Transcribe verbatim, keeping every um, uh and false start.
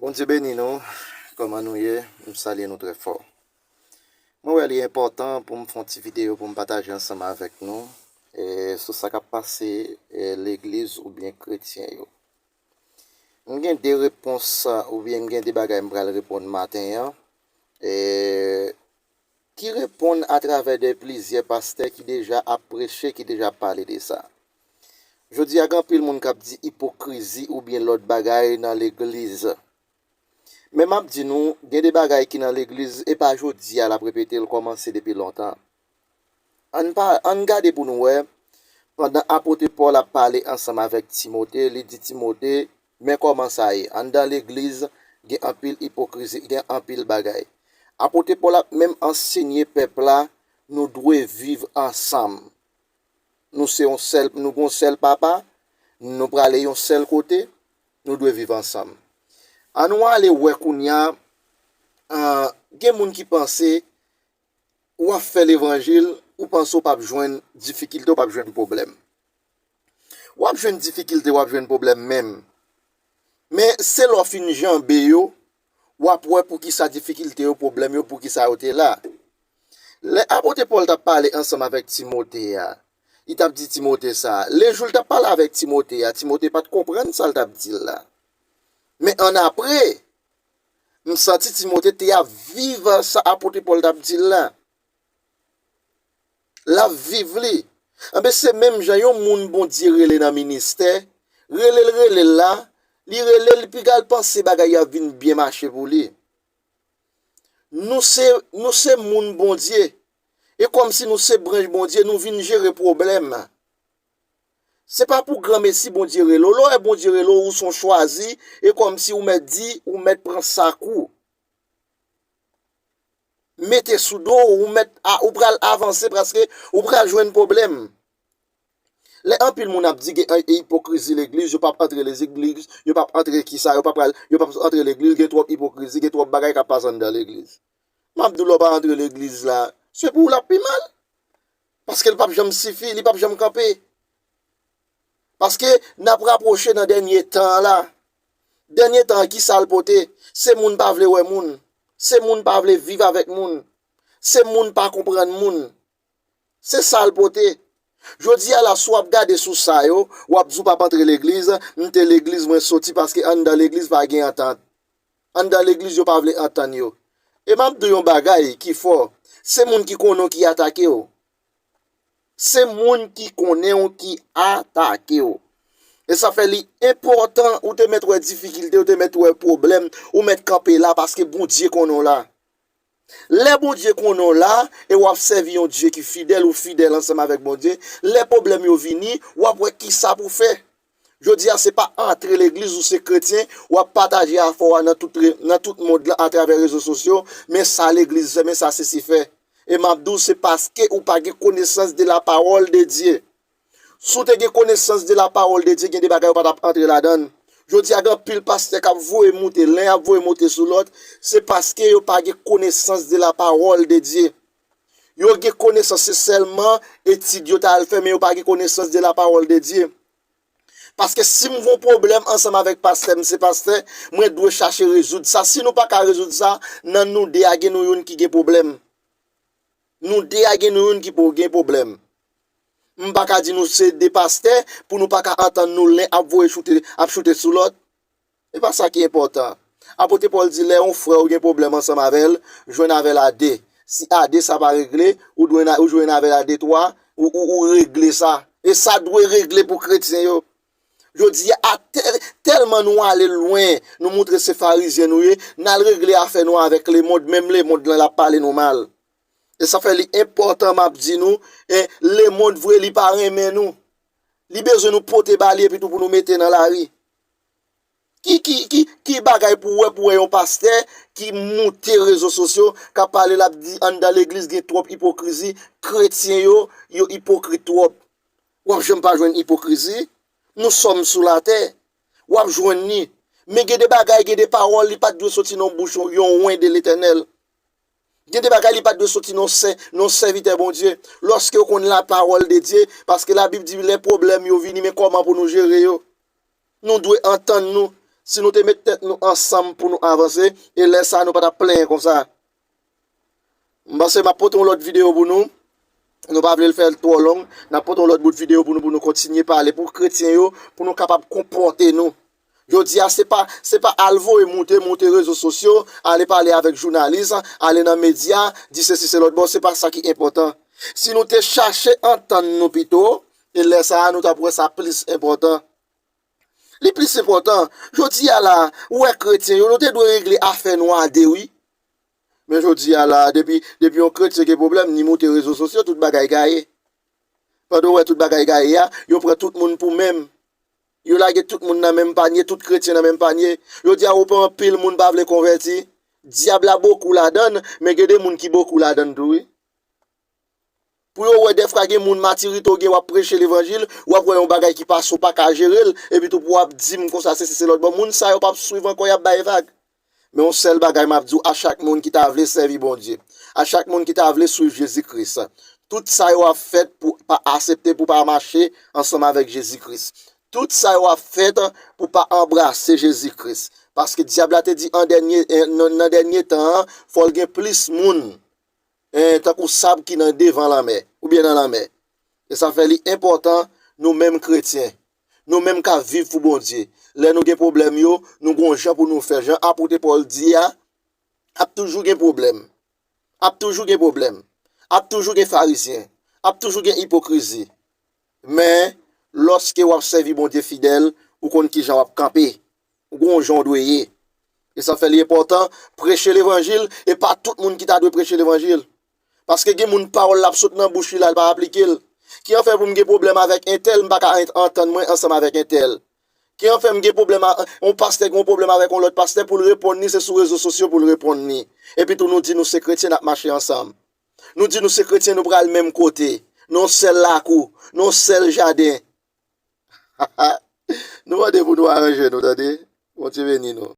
Bondye beni nou. Kòman nou ye? M salye nou trè fò. Mwen wè li enpòtan pou m fè yon ti videyo pou m pataje ansanm avèk nou, e, sou sa k ap pase, e, legliz oubyen kretyen yo. M gen de repons, oubyen m gen de bagay m pral reponn maten an, e, ki reponn atravè de plizyè pastè ki deja ap preche, ki deja ap pale de sa. Jodi a, gen anpil moun k ap di ipokrizi oubyen lòt bagay nan legliz. Men m ap di nou, gen de bagay ki nan legliz, e pa jodi a l ap repete, l kòmanse depi lontan. Ann pa, ann gade pou nou wè, pandan apot Pòl ap pale ansanm avèk Timote, li di Timote, men kòman sa ye, anndan legliz, gen anpil ipokrizi, gen anpil bagay. Apot Pòl ap menm ansenye pèp la, nou dwe viv ansanm. Nou se yon sèl, nou gen yon sèl papa, nou prale yon sèl kote, nou dwe viv ansanm. Ann nou ale wè kounye a, ah, gen moun ki panse w ap fè levanjil, ou panse w p ap jwenn difikilte, w p ap jwenn pwoblèm. W ap jwenn difikilte, w ap jwenn pwoblèm menm. Men se lè w fin janbe yo, w ap wè poukisa difikilte yo, pwoblèm yo, poukisa yo te la. Lè apot Pòl t ap pale ansanm avèk Timote a, li t ap di Timote sa. Lejou l t ap pale avèk Timote a, Timote pa t konprann sa l t ap di l la. Men annapre, m santi Timote te ap viv sa apot Pòl t ap di l la. L ap viv li. Anben, se menm jan yon moun Bondye rele nan ministè, rele l, rele l la, li rele l, piga l panse bagay yo ap vin byen mache pou li. Nou se, nou se moun Bondye. E kòmsi nou se branch Bondye, nou vin jere pwoblèm. Se pa pou granmesi Bondye rele w. Lè w wè Bondye rele w, ou se yon chwazi, e kòmsi ou mèt di, ou mèt pran sak ou. Mete sou do w, ou mèt a, ou pral avanse paske ou pral jwenn pwoblèm. Lè anpil moun ap di gen ipokrizi legliz, yo p ap antre legliz, yo p ap antre kisa, yo p ap pral, yo p ap antre legliz, gen twòp ipokrizi, gen twòp bagay k ap pase anndan legliz. M ap di w lè w pa antre legliz la, se pou w l ap pi mal. Paske l p ap janm sifi, li p ap janm kanpe. Paske n ap rapwoche nan dènye tan an la. Dènye tan an, kisa l pote? Se moun pa vle wè moun. Se moun pa vle viv avèk moun. Se moun pa konprann moun. Se sa l pote. Jodi a la, si w ap gade sou sa yo, w ap di w p ap antre legliz, m te legliz, mwen soti paske anndan legliz pa gen antant. Anndan legliz yo pa vle antann yo. E m ap di w yon bagay ki fò, se moun ki konnen w ki atake w. Se moun ki konnen w ki atake w. E sa fè li enpòtan, ou te mèt wè difikilte, ou te mèt wè pwoblèm, ou mèt kanpe la paske Bondye konnen w la. Lè Bondye konnen w la, e w ap sèvi yon Dye ki fidèl, ou fidèl ansanm avèk Bondye, lè pwoblèm yo vini, w ap wè kisa pou fè. Jodi a, se pa antre legliz, ou se kretyen, w ap pataje afè w a nan tout re-, nan tout mond lan atravè rezo sosyo, men sa legliz fè, men sa sesi fè. E m ap di w, se paske ou pa gen konesans de la parole de Dieu. Si w te gen konesans de la parole de Dieu, gen de bagay ou pa t ap antre ladan l. Jodi a, gen anpil pastè k ap voye moute len, ap voye moute sou lòt, se paske yo pa gen konesans de la parole de Dieu. Yo gen konesans, se sèlman etid yo ta al fè, men yo pa gen konesans de la parole de Dieu. Paske si m gen yon pwoblèm ansanm avèk pastè m, se pastè, mwen dwe chache rezoud sa. Si nou pa ka rezoud sa, nan nou de a, gen nou youn ki gen pwoblèm. Nou de a, gen nou youn ki po-, gen pwoblèm. M pa ka di nou se de pastè pou nou pa ka antann nou, len ap voye choute, ap choute sou lòt. E pa sa ki enpòtan. Apot Pòl di, lè yon frè ou gen pwoblèm ansanm avè l, jwenn avè l a de. Si a de sa pa regle, ou dwe na-, ou jwenn avè l a de twa, ou, ou, ou regle sa. E sa dwe regle pou kretyen yo. Jodi a, tèl-, tèlman nou ale lwen, nou montre se farizyen nou ye, n al regle afè nou avèk lemonn, menm lemonn lan l ap pale nou mal. E sa fè li enpòtan, m ap di nou, e, lemonn vre, li pa renmen nou. Li bezwen nou pote ba li epi tou pou nou mete nan lari. Ki, ki, ki, ki bagay pou wè, pou wè yon pastè ki moute rezo sosyo, k ap pale, l ap di anndan legliz gen twòp ipokrizi, kretyen yo, yo ipokrit twòp. W ap janm pa jwenn ipokrizi. Nous sommes sous la terre. W ap jwenn li. Men gen de bagay, gen de pawòl, li pa t dwe soti nan bouch yon, yon wen de Letènèl. Gen de bagay, li pa t dwe soti nan sè-, nan sèvitè Bondye. Lòske yo konn la parole de Dieu, paske Labib di, lè pwoblèm yo vini, men kòman pou nou jere yo. Nou dwe antann nou. Si nou te met tèt nou ansanm pou nou avanse, e lè sa a nou pa t ap plenyen konsa. M panse m ap pote yon lòt videyo pou nou. Nou pa vle l fè l twò long. N ap pote yon lòt bout videyo pou nou, pou nou kontinye pale pou kretyen yo, pou nou kapab konpòte nou. Jodi a, se pa, se pa al voye moute, moute rezo sosyo, ale pale avèk jounalis, ale nan medya, di sesi se lòt bò, se pa sa ki enpòtan. Si nou te chache antann nou pito, e lè sa a, nou t ap wè sa plis enpòtan. Li plis enpòtan. Jodi a la, ou wè kretyen yo, nou te dwe regle afè nou a de, wi. Men jodi a la, depi, depi yon kretyen gen pwoblèm, ni moute rezo sosyo, tout bagay gaye. Pandan w wè tout bagay gaye a, yo pran tout moun pou menm. Yo lage tout moun nan menm panye, tout kretyen nan menm panye. Jodi a, ou pran anpil moun pa vle konvèti. Dyab la bokou ladan l, men gen de moun ki bokou ladan l tou, wi. Pou yo wè, dèfwa gen moun matirite w gen, w ap preche levanjil, w ap wè yon bagay ki pase, w pa ka jere l, epi tou pou w ap di m konsa, sesi se lòt bò. Moun sa yo p ap swiv ankò, y ap bay vag. Men yon sèl bagay m ap di w, a chak moun ki ta vle sèvi Bondye, a chak moun ki ta vle swiv Jezi Kris, tout sa yo ap fèt pou pa aksepte, pou pa mache ansanm avèk Jezi Kris. Tout sa yo ap fèt pou pa anbrase Jezi Kris. Paske dyab la te di an dènye, eh, nan, nan dènye tan an, fò l gen plis moun, eh, tankou sab ki nan devan lanmè, oubyen nan lanmè. E sa fè li enpòtan, nou menm kretyen, nou menm k ap viv pou Bondye, lè nou gen pwoblèm yo, nou gon jan pou nou fè. Jan apot Pòl di a, ap toujou gen pwoblèm. Ap toujou gen pwoblèm. Ap toujou gen farizyen. Ap toujou gen ipokrizi. Men, lòske w ap sèvi Bondye fidèl, ou konn kijan w ap kanpe. Ou gon jan w dwe ye. E sa fè li enpòtan, preche levanjil, e pa tout moun ki ta dwe preche levanjil. Paske gen moun pawòl la ap sot nan bouch li la, li pa aplike l. Ki an fè pou m gen pwoblèm avèk entèl, m pa ka ant-, antann mwen ansanm avèk entèl. Ki an fè m gen pwoblèm a yon pastè, gen yon pwoblèm avèk yon lòt pastè, pou l reponn li, se sou rezo sosyo pou l reponn li. Epi tou nou di nou se kretyen, n ap mache ansanm. Nou di nou se kretyen, nou pral menm kote, nan yon sèl lakou, nan yon sèl jaden. Nou mande pou nou aranje nou, tande. Bondye beni nou.